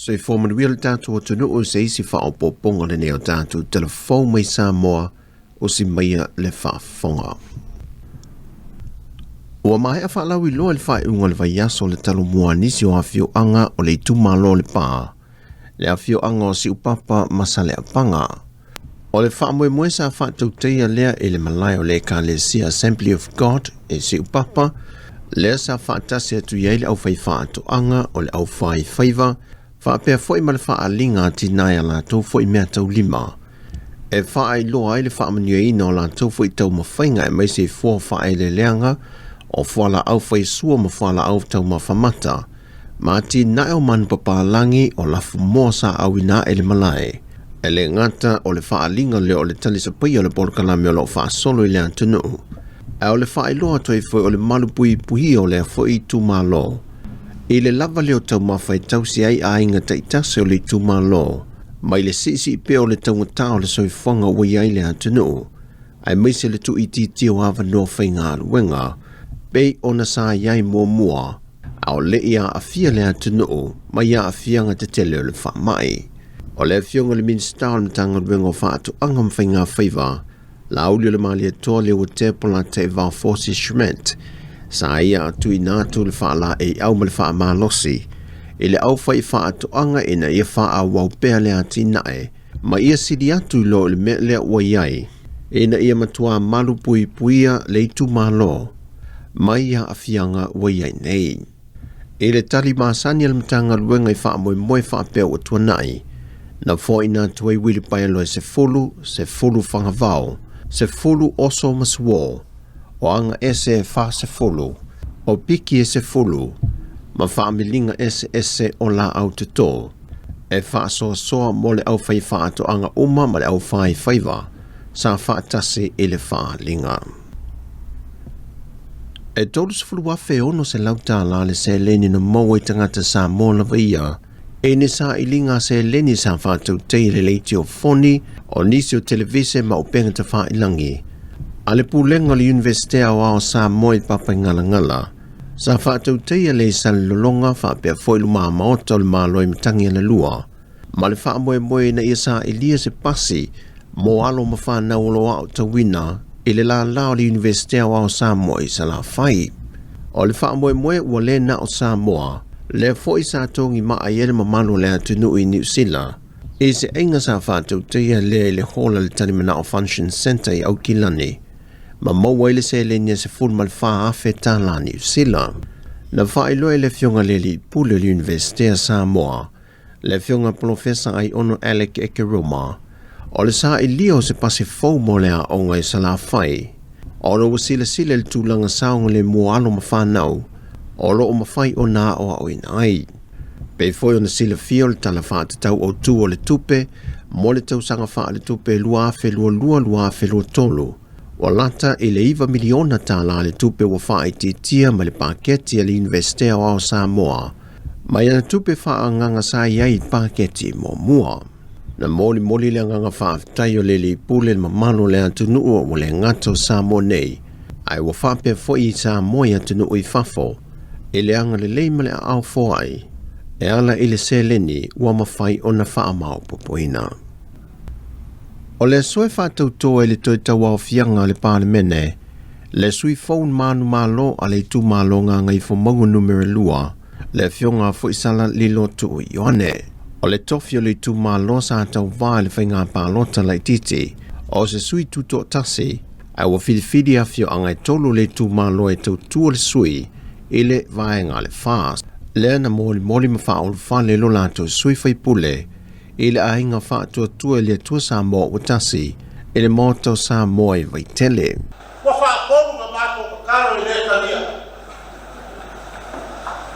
Soifua manuia le tatou atunuu i se isi faaopoopoga lenei o tatou telefou mai Samoa usi maia le faafofoga. Ua maea faalauiloa i le faaiuga o le vaiaso le talomua a nisi o afioaga o le itumalo o Lepa, le afioaga o Siupapa ma Saleapaga. O le faamoemoe sa faatautaia lea i le malae o le Ekalesia Assembly of God i Siupapa, lea sa faatasi atu i ai le aufaifaatoaga o le aufaifaiva, faapea foi ma le faaaliga atinae a latou foi meataulima, e faailoa ai le faamanuiaina o latou foi taumafaiga aemaise i fua faaeleeleaga o fualaau faisua ma fualaau taumafa mata, ma atinae o manupapalagi o lafumoa sa auina ae le malae. E le gata o le faaaliga lea o le talisapaia o le polokalame o lo o faasolo i le atunuu, ae o le faailoa atu ai foi o le malupuipuia o lea foi itumalo i le lava lea o taumafa e tausi ai aiga taitasi o le itumalo mai le siisii pea o le taugata o le soifuaga ua i ai le atunuu, aemaise le tuuitiitia o avanoa faigaluega pei ona sa i ai muamua a o le i aafia le atunuu mai aafiaga tetele o le faamai. O le Afioga i le Minisita o le Matagaluega o Faatoaga ma Faiga Faiva, Laaulialemalietoa Leuatea Polataivao Fosi Schmidt, sa ia tuuina atu le faalaeiau ma le faamalosi i le aufaifaatoaga ina ia faaauau pea le atinae ma ia sili atu i lo i le mea lea ua i ai, ina ia matua malupuipuia le itumalo mai aafiaga ua i ai nei. I le tali masani a le Matagaluega i faamoemoe faapea ua tuanai, na foaiina atu ai uilipaelo e 10, 10 fagavao, 10 oso ma suo, o aga ese e 40, o piki e 10, ma faamiliga eseese o laau toto, e faasoasoa mo le aufaifaatoaga uma ma le aufaifaiva sa faatasi i le faaaliga. E $30,600 tala le seleni na maua i tagata Samoa lava ia, i ni sailiga seleni sa faatautaia i le leitio foni o nisi o televise ma upega tafailagi a le Pulega o le Iunivesite Aoao o Samoa i Papaigalagala, sa faatautaia le Salelologa faapea foi lumamaota o le Malo i Matagialalua, ma le faamoemoe ina ia sailia se pasi mo alo ma fanau o lo o aotauina i le lala o le Iunivesite Aoao o Samoa i Salafai. O le faamoemoe ua le na o Samoa, lea foi sa togi maa ai le mamalu o le atunuu i Niu Sila, i se aiga sa faatautaia lea i le hola le Talimanao Function Centre i Aukilani, ma maua ai le seleni e $14,000 Niu Sila. Na faailoa e le Afioga i le Alii Pule o le Iunivesite a Samoa, le Afioga Polofesa Aiono Alec Ekeroma, o le sailia o se pasi fou mo le aoga i Salafai, ona ua silasila i le tulaga saogalemu o alo ma fanau o lo o mafai ona aoaoina ai. Pei foi ona silafia o le Tala Faatatau Autu o le Tupe mo le tausaga faaletupe 2022/2023, ua lata i le $9 miliona tala le tupe ua faaitiitia mai le paketi a le Iunivesite Aoao o Samoa mai ana tupe faaagaaga sa i ai i paketi muamua. Na molimoli le agaga faafetai o le Alii Pule i le mamalu o le atunuu ua le gata o Samoa nei, ae ua faapea foi i Samoa i atunuu i fafo, i le agalelei ma le aao foai e ala i le seleni ua mafai ona faamaopoopoina. O le aso e faatauto ai le toe tauaofiaga a le Palemene, le sui fou manumalo a le itumalo Gagaifomauga Numera 2, le Afioga a Foisala Lilo Tuu Ioane. O le tofi o le itumalo sa tauvā i le faiga palota laitiiti, o se sui tutoatasi, ae ua filifili afioaga e tolu o le itumalo e tautua le sui i le vaega a le FAST. Lea na molimoli ma faaulufale lo latou sui faipule i le aiga faatuatua i le Atua Samoa ua tasi i le Maota o Samoa i Vaitele. Ua faatonu na matou tatalo e le talia.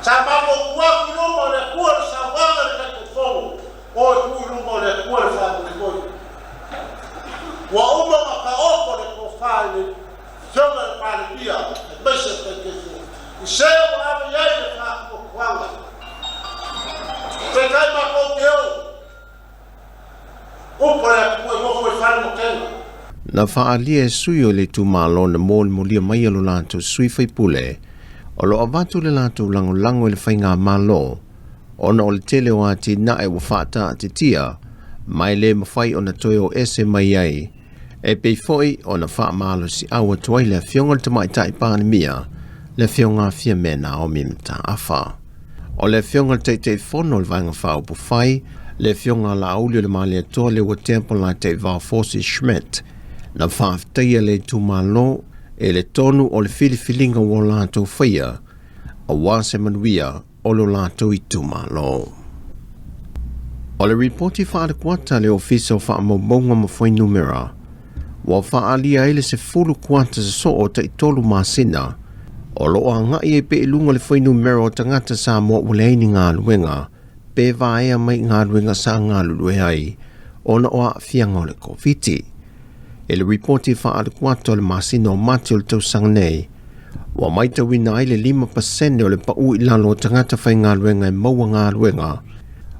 Sa matou tu atu i luma o le Atua le saunoaga i le Taitaifono, o e tu i luma o le Atua le faamoemoe. Ua uma ona taoto le tofa i le Afioga i le Palemia aemaise le Taitaifono i se ua ave i ai le faatuatuaga. Peitai matou te o upu a le Atua e nofo i fale matega. Na faaalia e sui o le itumalo na molimolia mai e lo latou sui faipule o lo o avatu le latou lagolago i le faigamalo. ona o le tele o atinae ua faataatitia ma e le mafai ona toe o ese mai ai, e pei foi ona faamalosiau atu ai le Afioga i le Tamaitai Palemia, le Afioga Fiame Naomi Mataafa. O le Afioga i le Taitaifono o le Vaega Faaupufai, le Afioga Laauli o le Malietoa Leuatea Polataivao Fosi Schmidt, na faafetaia le itumalo i le tonu o le filifiliga ua latou faia, aua se manuia o lo latou itumalo. O le ripoti faale-kuata a le Ofisa o Faamaumauga ma Fuainumera, ua faaalia ai le 10 kuata sosoo o tai-tolu masina, o lo o agai ai pea i luga le fuainumera o tagata Samoa ua leai ni galuega pe vaea mai i galuega sa galulue ai ona o aafiaga o le Koviti. I le ripoti faale-kuata o le masina o Mati o le tausaga nei, ua matauina ai le 5% o le pau i lalo o tagata faigaluega e maua galuega,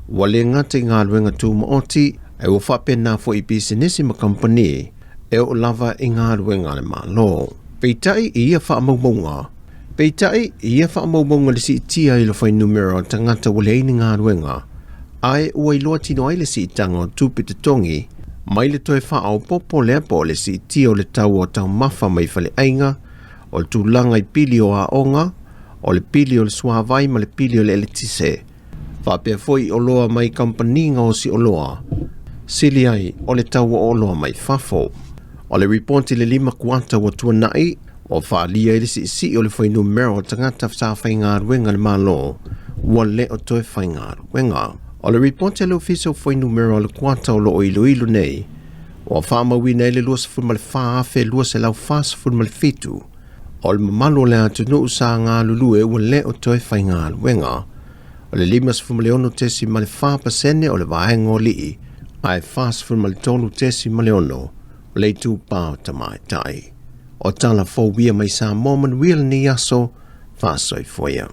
ua le gata i galuega tumaoti, ae ua faapena foi i pisinisi ma kamupani e oo lava i galuega a le Malo. Peitai i ia faamaumauga, peitai i ia faamaumauga le siitia i le fuainumera o tagata ua leai ni galuega, ae ua iloa tino ai le siitaga o tupe totogi mai le toe faaopoopo lea po o le siitia o le tau o taumafa mai faleaiga, o le tulaga i pili o aoga, o le pili o le suavai ma le pili o le eletise, faapea foi i oloa mai kamupani gaosi oloa, sili ai o le tau o oloa mai fafo. O le ripoti i le 5 kuata ua tuanai, ua faaalia ai le siisii o le fuainumera o tagata sa faigaluega i le Malo ua le o toe faigaluega. O le ripoti a le Ofisa o Fuainumera o le kuata o lo o iloilo nei, ua faamauina ai le 24,247 o le mamalu o le atunuu sa galulue ua le o toe faigaluega. O le 56.4% o le vaega o alii, ae 43.6% o le itupa o tamaitai. O tala fou ia mai Samoa manuia lenei aso, faasoifua ia.